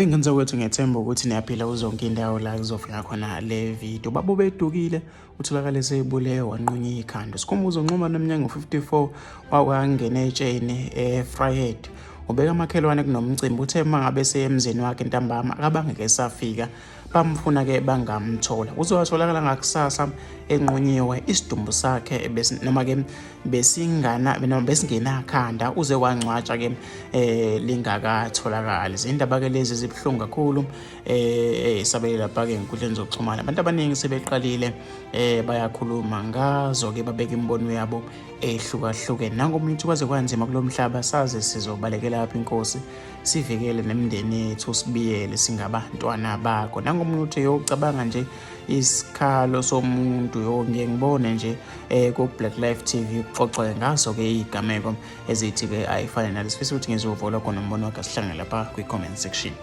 Wey'ngane zakwethu, ngiyethemba ukuthi niyaphila kuzonke indawo la kuzofika khona le video. Babo bedukile, utholakale sebulewe wanqunywa ikhanda. Sikhumbuzo Nxumalo neminyaka 54 wakwangena etsheni eVryheid. Ubeka amakhelwane kunomcimbi, uthe uma ngabe seyemzini wakhe ntambama akabangeke esafika, bamfuna ke bangamthola. Uzowatholakala ngakusasa enqunyiwe isidumbu sakhe, noma ke besingana noma besingenakhanda, uze wangcwatsha ke lingakatholakali. Izindaba ke lezi zibuhlungu kakhulu, sabele lapha ke enkundleni zokuxhumana. Abantu abaningi sebeqalile bayakhuluma ngazo ke, babeka imibono yabo ehlukahlukene. Nangomunye uthi kwaze kwanzima kulo mhlaba, saze sizobalekela lapha, inkosi sivikele nemindeni yethu, sibiyele singabantwana bakho. Nangomunye uthi yocabanga nje isikhalo somuntu, yo ngiye ngibone nje ku Black Life TV kuxoxwe ngaso ke igameko ezithi ke ayifane nalesifisa ukuthi ngizovola khona umbono wakhe. Sihlangane lapha kwi comment section.